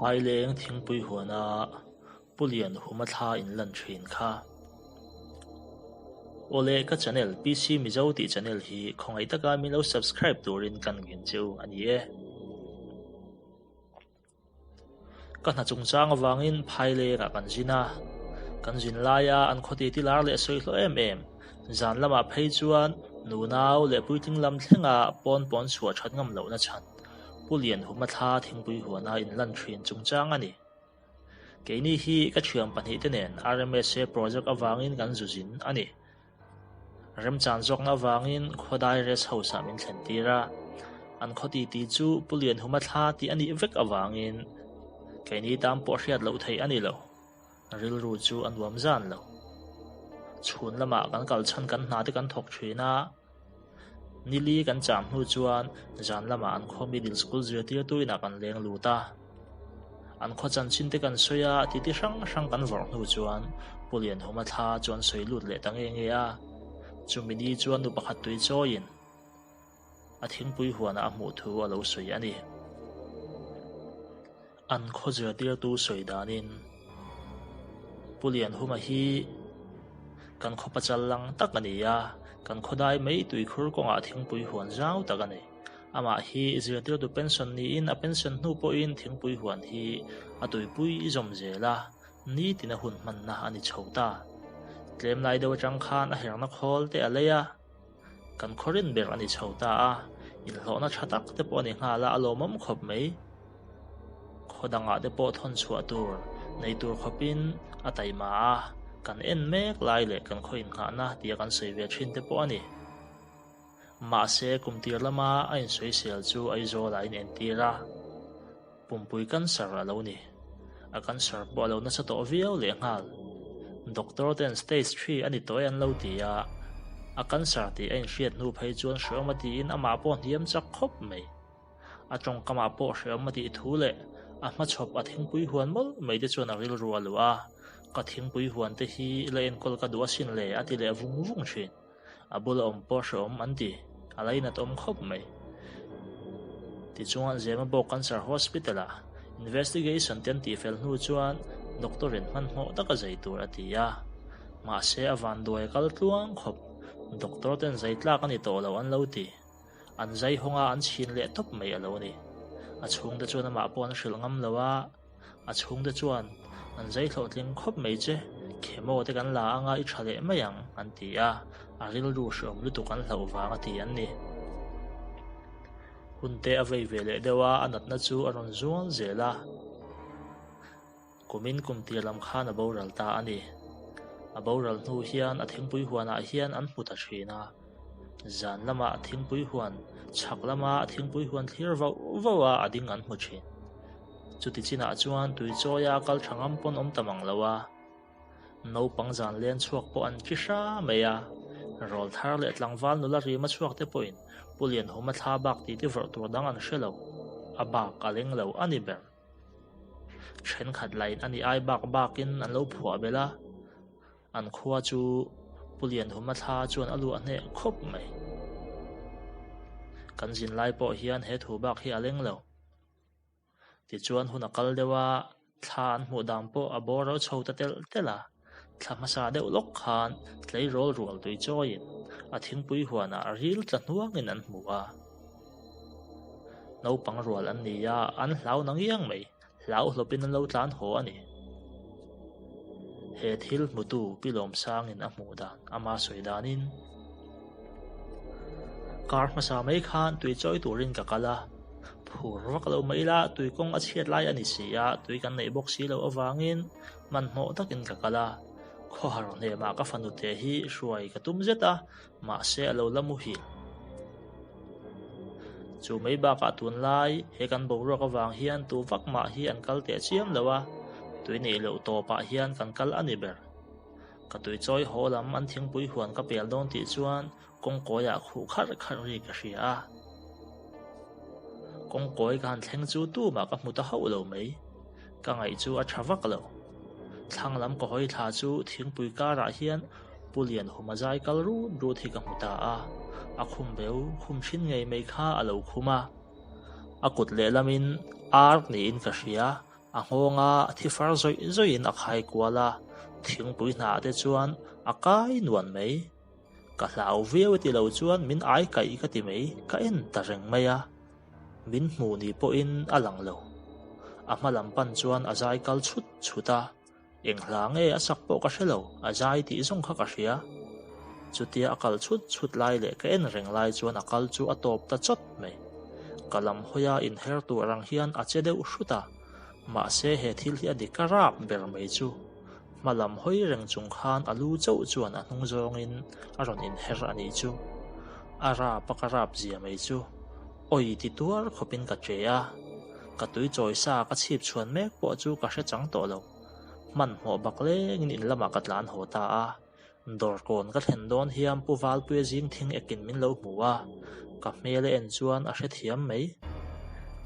Phaileng thingpui huana Pu Lianhuma thla in lan thin kha. Awle ka channel PC Mizo tih channel hi khawngaih taka min lo subscribe turin kan ngen che u a ni e. Ka hna chungchang avangin Phailengah kan zin a, kan zin laia an khaw titi lar leh sawi hlawh em em. Zan lamah phei chuan nunau leh puitling lam thlenga pawn pawn chhuah that ngam lohna chhan Pu Lianhuma thla thingpui huana inlan thin chungchang a ni. Keini hi ka thiam pahnihte nen RMSA project avangin kan zu zin a ni. Remchan zawkna avangin Khawdai Rest House-ah min thlen tir a, an khaw titi chu Pu Lianhuma thla tih a nih vek avangin keini tan pawh hriat loh theih a ni lo. Rilru chu a nuam zan lo. Chhun lamah kan kal chhan kan hna te kan thawk thin a, nili kan cham hnu chuan zan lamah an khaw middle school zirtirtu inah kan leng lut a. An khaw chanchin te kan sawi a, titi hrang hrang kan vawrh hnu chuan Pu Lianhuma thla chu an sawi lut leh ta nge nge a. Chumi ni chuan nu pakhat tui chawiin a thingpui huanah a hmuh thu a lo sawi a ni. An khaw zirtirtu sawi danin Pu Lianhuma hi kan khaw pachal lang tak a ni a, kan khaw dai mai tuikhur kawngah thingpui huan zau tak a nei. Amah hi zirtirtu pension niin a pension hnu pawhin thingpui huan hi a tuipui zawm zel a, nitin a hun hmanna a ni chho ta. Tlem lai deuh atang khan a herna khawl te a lei a, kan khaw rin ber a ni chho ta a, inhlawhna tha tak te pawh a ni nghal a, a lawmawm khawp mai. Khaw dangah te pawh thawn chhuah tur nei tur khawpin a taima a, kan en mek lai leh kan khaw innghahna tia kan sawi ve thin te pawh a ni. Mahse, kum tir lama a insawisel chu Aizawl ah a inentir a, pumpui cancer a lo ni. A cancer pawh a lo nasa tawh viau lehnghal. Doctor ten stage three a ni tawh e an lo ti a, a cancer tih a inhriat hnu phei chuan hreawm a tiin amah pawh hniam chak khawp mai. A tawngkamah pawh hreawm a tih thu leh a hmachhawp a thingpui huan mawlh mai te chuan a rilru a luh a, Ka thingpui huan te hi la enkawl ka duh asin le a ti leh vung vung thin. A bula awm pawh hrehawm an ti, a lainat awm khawp mai. Tichuan Zemabawk Cancer Hospital-ah investigation te an tihfel hnu chuan doctor-in hmanhmawh taka zai tur a ti a. Mahse a vanduai a kal tluang khawp, doctor ten zai tlak a ni tawh lo an lo ti. An zai hawng a an chhin leh tawp mai a lo ni. A chhungte chuan amah pawh an hrilh ngam lo a. A chhungte chuan, An zai hlawhtling khawp mai che, chemo te kan la anga i tha leh mai ang, an ti a, a rilru hreawm lutuk an hlauh vang a ti an ni. Hunte a vei ve leh deuh a, a natna chu a rawn zual zel a. Kumin kum tir lam khan a boral ta a ni. A boral hnu hian a thingpui huanah hian an hmu ta thin a. Zan lamah thingpui huan, chhak lama thingpui huan thlir vauh vauh a a ding an hmu thin. Chuti chinah chuan tui chawia kal tha ngam pawn awm ta mang lo a, naupang zan len chhuak pawh an ki hra mai a, rawl thar leh tlangval nula rima chhuak te pawhin Pu Lianhuma thla bak tih ti vawrh tur dang an hre lo, a bak a leng lo a ni ber. Thenkhat lain a ni ai bak bakin an lo phuah belh a, an khua chu Pu Lianhuma thla chuan a luah hneh khawp mai. Kan zin lai pawh hian he thu bak hi a leng lo. Tichuan hun a kal deuh a, thla an hmuh dan pawh a bawr ro chho ta telh telh a. Thla hmasa deuh lawk khan tleirawl rual tui chawiin a thingpui huanah ril tla hnuangin an hmu a. Naupang rual an ni a, an hlau na ngiang mai, hlau hlawpin an lo tlan haw a ni. He thil hmutu Pi Lawmsangin a hmuh dan ama sawi danin, Kar hmasa mai khan tui chawi turin ka kal a, phur vak lo mai ila tui kawng a chhiat lai a ni si a, tui kan neih bawk si loh avangin hmanhmawh takin ka kal a, khawhar hnemah ka fanute hi hruai ka tum zet a, mahse a lo la muhil. Chu mai bakah tunlai he kan boruak avang hian tu vak mah hi an kal teh chiam lo a, tui neih loh tawpah hian kan kal a ni ber. Ka tui chawi haw lam an thingpui huan ka pel dawn tih chuan kawngkawiah khuh kharh kharh ri ka hria a. Kawngkawi ka han thleng chu tumah ka hmu ta hauh lo mai. Ka ngaih chu a tha vak lo. Thlang lam ka hawi thla chu thingpui karah hian Pu Lianhuma zai kal rut rut hi ka hmu ta a. A khum beu khum thin ngei mai kha a lo khum a. A kut lehlamin ar niin ka hria. A nghawnga thi far zawih zawihin a khai kual a, thingpui hnah te chuan a kai nuan mai. Ka hlau viau e ti lo chuan min ai kaih ka ti mai, ka en ta reng mai a. Min hmu ni pawhin a lang lo. A hma lam pan chuan a zai kal chhut chhut a, eng hla nge a sak pawh ka hre lo, a zai tih zawng kha ka hria. Chutia a kal chhut chhut lai leh ka en reng lai chuan a kal chu a tawp ta chawt mai. Ka lam hawia inher tur ang hian a che deuh hrut a, mahse he thil hi a dik a rap ber mai chu. Hma lam hawi reng chung khan a lu chauh chuan a hnung zawngin a rawn inher a nih chu. A rap a ka rap zia mai chu awi ti tuar khawpin ka che a, ka tui chawi sa ka chhip chhuan mek pawh chu ka hre chang tawh lo. Hmanhmawh bak lengin in lamah ka tlan haw ta a. Dawrkawn ka thlen dawn hian Pu Valpuia zing thing ekin min lo hmu a, ka hmel a en chuan a hrethiam mai.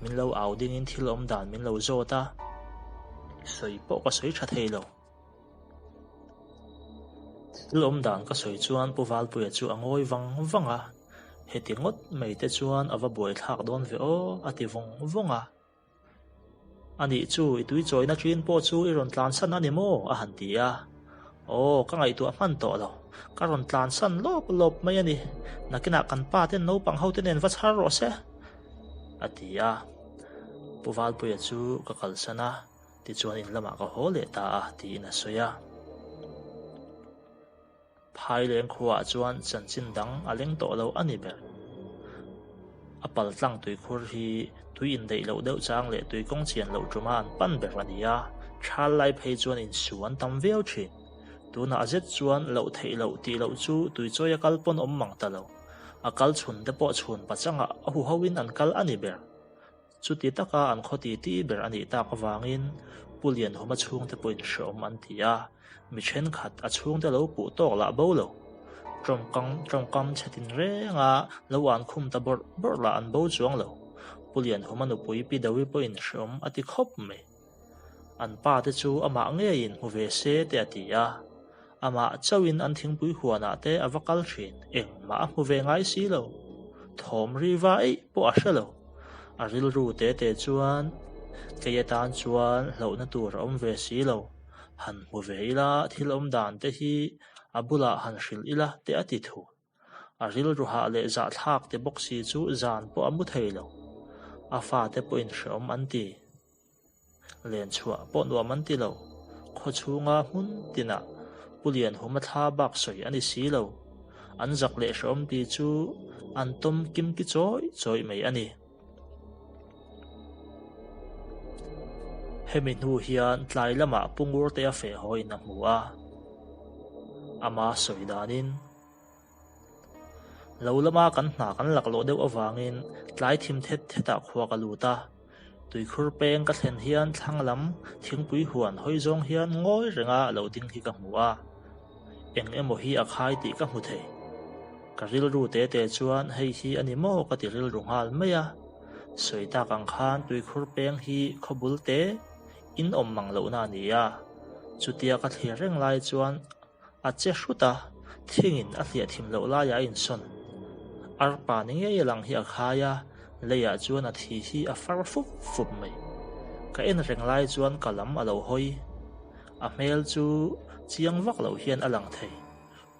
Min lo au dingin thil awm dan min lo zawt a, sawi pawh ka sawi tha thei lo. Thil awm dan ka sawi chuan Pu Valpuia chu a ngawi vang vang a, heti ngawt mai te chuan a va buaithlak dawn ve aw a ti vawng vawng a. A nih chu, i tui chawina ṭin pawh chu i rawn tlansan a ni maw? a han ti a. Aw, ka ngaihtuah hman tawh lo. Ka rawn tlansan lawp lawp mai a ni. Nakinah kan pa ten naupang ho te nen va chhar rawh se, a ti a. Pu Valpuia chu ka kalsan a, tichuan in lamah ka haw leh ta a, tiin a sawi a. Phaileng khuaah chuan chanchin dang a leng tawh lo a ni ber. A paltlang tuikhur hi tui indaih loh deuh chang leh tui kawng chian loh tuma an pan ber a ni a, thal lai phei chuan insu an tam viau thin. Tunah a zet chuan loh theih loh tih loh chu tuichawi a kal pawn awm mang ta lo. A kal chhun te pawh chhun pachangah a huhoin an kal a ni ber. Chuti taka an khaw titi ber a nih tak avangin Pu Lianhuma chhungte pawhin hreawm an ti a, mi thenkhat a chhungte lo puh tawk lah bo lo. Tawngkam tawngkam chhe tin renga lo an khum ta bawrh bawrh lah an bo chuang lo. Pu Lianhuma nupui Pi Dawi pawhin hreawm a ti khawp mai. An pa te chu amah ngeiin hmu ve se te a ti a. Amah chauhin an thingpui huanah te a va kal thin, engmah a hmu ve ngai si lo. Thawm ri va eih pawh a hre lo. A rilru te te chuan kei atan chuan hlauhna tur a awm ve si lo. Han hmu ve ila thil awm dan te hi a bulah han hrilh ila te a ti thul. A rilru hah leh zahthlak te bawk si chu zan pawh a mu thei lo. A fate pawhin hreawm an ti. Len chhuah pawh nuam an ti lo. Khaw chhunga hmun tinah Pu Lianhuma thla bak sawi a ni si lo. An zak leh hreawm ti chu an tawm kim ki chawih chawih mai a ni. Hemi hnu hian tlai lamah Pu Ngurtea feh hawiin a hmu a. Ama sawi danin. Lo lama kan hna kan laklawh deuh avangin tlai thim thet thetah khua ka lut a. Tuikhur peng ka thlen hian thlang lam thingpui huan hawi zawng hian ngawi renga lo ding hi ka hmu a. Eng emaw hi a khai tih ka hmu thei. Ka rilru te te chuan hei hi a ni maw ka ti rilru nghal mai a. Sawi tak ang khan tuikhur peng hi khawbul te in awm mang lohna a ni a. Chutia ka thlir reng lai chuan A che hrut a, thingin a hliah thim loh laiah a insawn. Arpa ni ngei a lang hi a khai a, leiah chuan a thi hi a far fup fup mai. Ka en reng lai chuan ka lam a lo hawi. A hmel chu chiang vak loh hian a lang thei.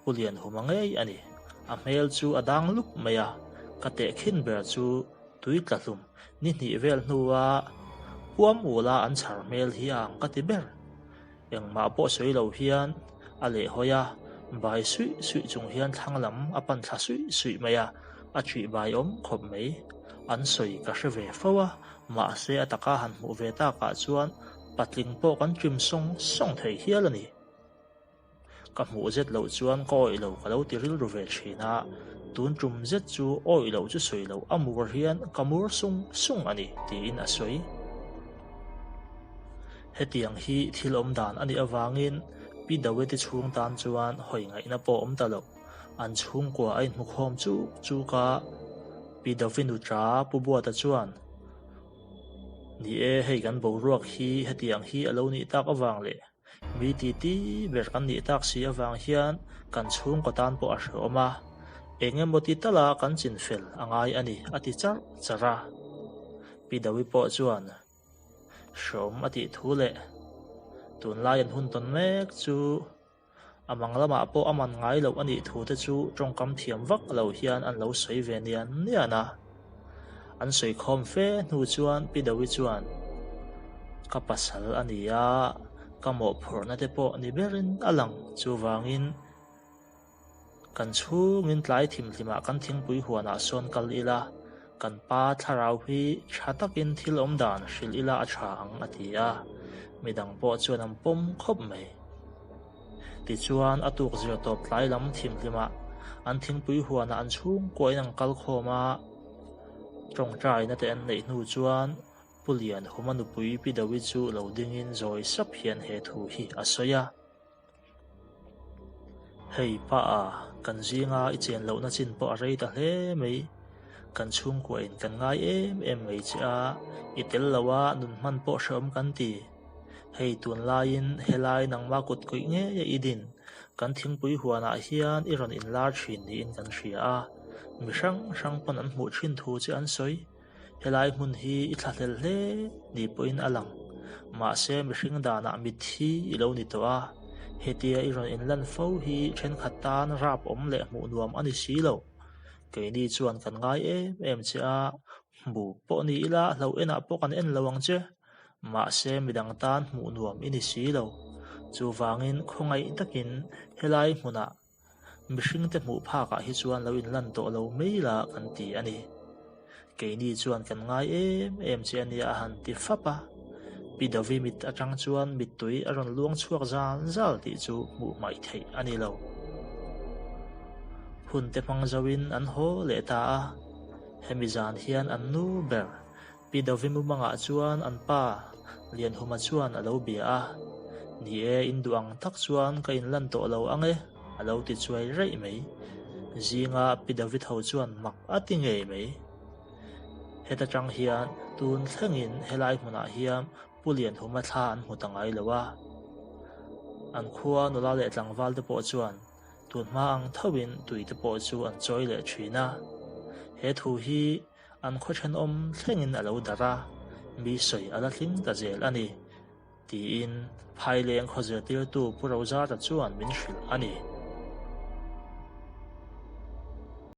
Pu Lianhuma ngei a ni. A hmel chu a dang lup mai a, ka tehkhin ber chu tui tla hlum ni hnih vel hnua puam ula an chhar hmel hi a ang ka ti ber. Engmah pawh sawi lo hian a lehhawi a, bai suih suih chung hian thlang lam a pan thla suih suih mai a, a ṭih bai awm khawp mai. An sawi ka hre ve fo a, mahse a taka han hmuh ve takah chuan patling pawh kan ṭim sawng sawng thei hial a ni. Ka hmuh zet loh chuan ka awih lo ka lo ti rilru ve thin a, tun tum zet chu awih loh chu sawi loh a mur hian ka mur sung sung a ni tiin a sawi. Hetiang hi thil awm dan a nih avangin Pi Daweti chhung tan chuan hawi ngaihna pawh awm ta lo. An chhungkua a inhmukhawm chuk chuk a, Pi Dawi nuṭa Pu Buata chuan, Ni e, hei kan boruak hi hetiang hi a lo nih tak avang leh Mi titi ber kan nih tak si avang hian kan chhungkaw tan pawh a hrehawm a, eng emaw ti tala kan chin fel a ngai a ni, a ti charh charh a. Pi Dawi pawh chuan. Hreawm a tih thu leh tunlai an hun tawn mek chu a mang lamah pawh a man ngai loh a nih thu te chu tawngkam thiam vak lo hian an lo sawi ve nian nian a. An sawi khawm fe hnu chuan Pi Dawi chuan, Ka pasal a ni a, ka mawhphurhna te pawh ni berin a lang chuvangin, Kan chhungin tlai thimhlimah kan thingpui huanah sawn kal ila, kan pa thlarau hi tha takin thil awm dan hrilh ila a tha ang a ti a, midang pawh chuan an pawm khawp mai. Tichuan a tuk zir tawp tlai lam thimhlimah an thingpui huanah an chhungkuain an kal khawm a, tawngtaina te an neih hnu chuan Pu Lianhuma nupui Pi Dawi chu lo dingin zawi sap hian he thu hi a sawi a. Hei pa a, kan zinga i chen lohna chin pawh a rei ta hle mai. Kan chhungkuain kan ngai em em mai che a, i tel lo a nun hman pawh hrehawm kan ti. Hei tunlaiin helai nangma kut kuih ngei a i din, kan thingpui huanah hian i rawn inlar thin niin kan hria a, mi hrang hrang pawn an hmuh thin thu che an sawi. Helai hmun hi i thlahlel hle ni pawhin a lang. Mahse mihring danah mitthi i lo ni tawh a, hetia i rawn inlan fo hi thenkhat tan rap awm leh hmuh nuam a ni si lo. Keini chuan kan ngai em em che a, hmu pawh ni ila hloh enah pawh kan en lo ang che. Mahse midang tan hmuh nuam i ni si lo. Chuvangin khawngaih takin helai hmunah Mihringte hmuh phakah hi chuan lo inlan tawh lo mai la kan ti a ni. Keini chuan kan ngai em em che a nia a han ti fap a. Pi Davi mit atang chuan mittui a rawn luang chhuak zal zal tih chu hmuh hmaih theih a ni lo. Hunte hmang zoin an haw leh ta a. Hemi zan hian an nu ber Pi Davi mumangah chuan an pa Lianhuma chuan a lo bia a, Ni e, in duh ang tak chuan ka inlan tawh lo ang e, a lo ti chuai raih mai. Zinga Pi Davi tho chuan mak a ti ngei mai. Heta tang hian tun thlengin helai hmunah hian Pu Lianhuma thla an hmu ta ngai lo a. An khua nula leh tlangval te pawh chuan tun hma ang thoin tui te pawh chu an chawi leh thin a. He thu hi An khaw thenawm thlengin a lo darh a, mi sawi a la tling ta zel a ni, tiin Phaileng khaw zirtirtu Pu Rozara chuan min hrilh a ni.